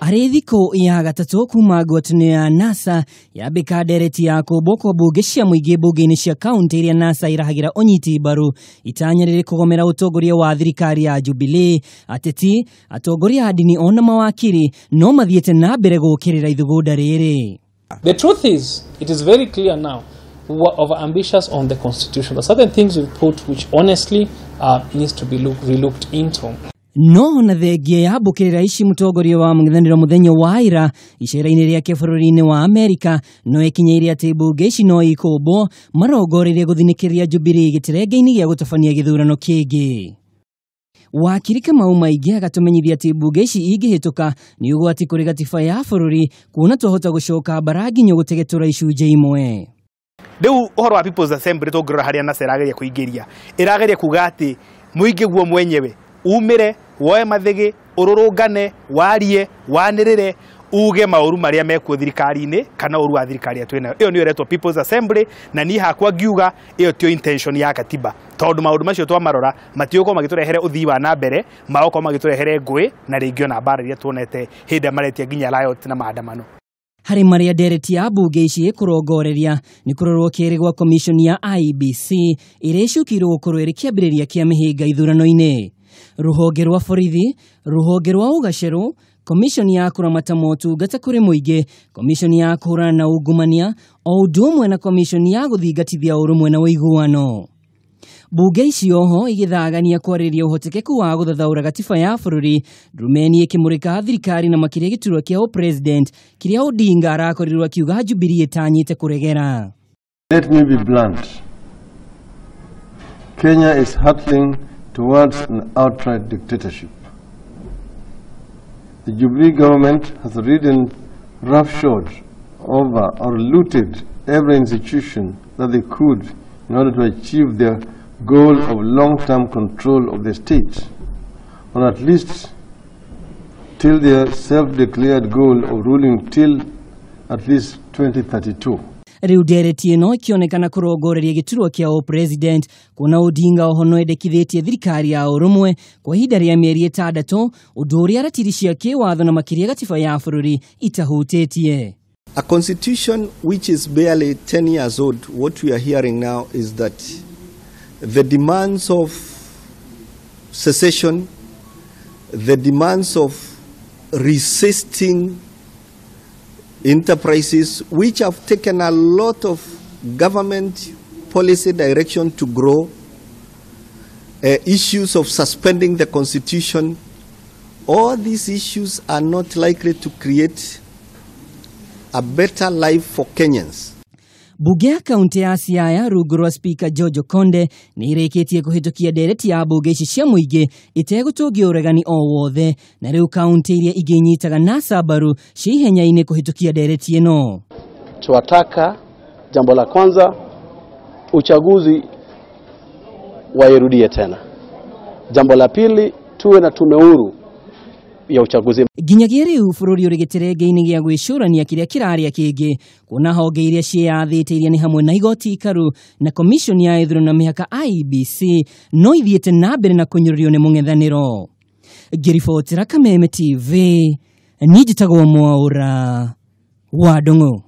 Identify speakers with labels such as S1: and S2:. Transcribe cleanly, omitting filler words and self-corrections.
S1: Arĩ thikũ ya gatatũ kuma ngwatanĩro ya NASA yambĩka ndereti ya kũmbwo kwa mbunge cia mũingĩ mbunge-inĩ cia kaunti iria NASA ĩrahagĩra ũnyiti mbaru itanya rĩrĩ kũgomera ũtongoria wa thirikari ya Jubilee. Ateti, atongoria a ndini ona mawakiri no mathiĩte na mbere gũkĩrĩra ithugunda rĩrĩ.
S2: The truth is, it is very clear now, we were overambitious on the constitution. There are certain things we put which honestly needs to be relooked into.
S1: No na thengia ya mbũkĩrĩra ici mũtongoria wa mũng'ethanĩro mũthenya wa ira icera-inĩ rĩake bũrũri-inĩ wa Amerika no ĩkinyĩire atĩ mbunge ici no ikũmbwo marongoreirie gũthinĩkĩria Jubilee gĩterenge-inĩ gĩa gũtabania gĩthurano kĩngĩ. Wakiri Kamau Maingi agatũmenyithia atĩ mbunge ici ingĩhĩtũka nĩ ũgwati kũrĩ gatiba ya bũrũri kuona twahota gũcoka mbara nginya gũtegetũra icunjĩ imwe.
S3: Rĩu ũhoro wa People's Assembly tũngĩrora harĩa NASA ĩrageria kũingĩria, ĩrageria kuga atĩ mũingĩ guo mwenyewe umire woe mathĩgĩ ũrũrũngane warie wanĩrĩre uge maũru marĩa mekuo thirikari-inĩ kana ũru wa thirikari ĩrĩa twĩnayo. Ĩyo nĩyo ĩretwo People's Assembly, na niĩ hakwa ngiuga ĩyo tiyo intention ya katiba, tondũ maũndũ macio twamarora matigũkorwo magĩtũrehere ũthii wa na mbere, magũkorwo magĩtũrehere ngũĩ na rĩngĩ ona mbara iria tuonete hĩndĩ ĩrĩa maretia nginya riot na maandamano.
S1: Harĩ marĩa ndereti ya mbunge ici ĩkũrongoreria nĩ kũrorwo kĩrĩ gwa commission ya IEBC ĩrĩa ĩcukĩirwo gũkorwo ĩrĩ kĩambĩrĩria kĩa mĩhĩnga ithurano-inĩ. Rũhonge rwa borithi, rũhonge rwa ũgacerũ, commission ya kũramata motungata kũrĩ mũingĩ, commission ya kũhũrana na ungumania, o ũndũ ũmwe na commission ya gũthingatithia ũrũmwe na ũiguano. Mbunge ici oho igĩthagania kwarĩrĩria ũhotekeku wa gũthathaũra gatiba ya bũrũri, Ndurumeni ĩkĩmũrĩka thirikari na makĩria gĩturwa kĩa ũpresident kĩrĩa Odinga arakorirwo akiuga Jubilee ĩtanyĩte kũregera.
S4: Let me be blunt. Kenya is hurtling towards an outright dictatorship. The Jubilee government has ridden roughshod over or looted every institution that they could in order to achieve their goal of long-term control of the state, or at least till their self-declared goal of ruling till at least 2032.
S1: Rĩu ndereti ĩno ĩkĩonekana kũrongoreria gĩturwa kĩa ũpresident kuona Odinga oho no endekithĩtie thirikari ya ũrũmwe kwa ihinda rĩa mĩeri ĩtandatũ, ũndũ ũrĩa ratiri cia kĩwatho na makĩria gatiba ya bũrũri itahutĩtie.
S5: A constitution which is barely 10 years old, what we are hearing now is that the demands of secession, the demands of resisting enterprises which have taken a lot of government policy direction to grow, issues of suspending the constitution, all these issues are not likely to create a better life for Kenyans.
S1: Bunge ya kaunti ya Siaya rungu rwa Speaker George Okonde nĩ ĩrĩkĩtie kũhĩtũkia ndereti ya mbunge ici cia mũingĩ ĩtegũtũngia ũregani o wothe, na rĩu kaunti iria ingĩ inyitaga NASA mbaru ciĩ ihenya-inĩ kũhĩtũkia ndereti ĩno.
S6: Twataka jambo la kwanza uchaguzi wairudie tena. Jambo la pili tuwe na tume huru ya uchaguzi.
S1: Nginyagia rĩu bũrũri ũrĩ gĩterenge-inĩ gĩa gwĩcũrania kĩrĩa kĩrarĩa kĩngĩ, kuona honge iria ciĩyathĩte iria nĩ hamwe na igoti ikaru na commission ya ithurano na mĩhaka IEBC no ithiĩte na mbere na kũnyũrũrio nĩ mũng'ethanĩro. Ngĩribotera Kameme TV, niĩ njĩtagwo Mwaũra wa Ndung'u.